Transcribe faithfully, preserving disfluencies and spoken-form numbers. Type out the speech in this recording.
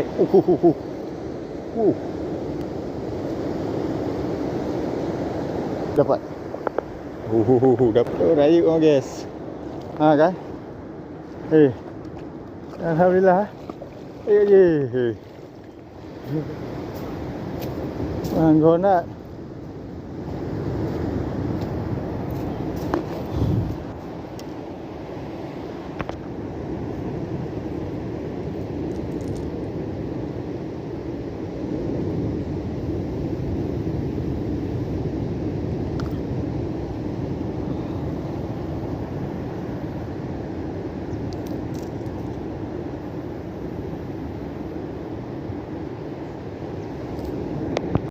Uhuhuhu. Uh. Dapat. Uhuhuhu, dapat. Oh, rayeuk, oh, guys. Ha, kan? Eh. Alhamdulillah. Eh, eh, eh. Anggona.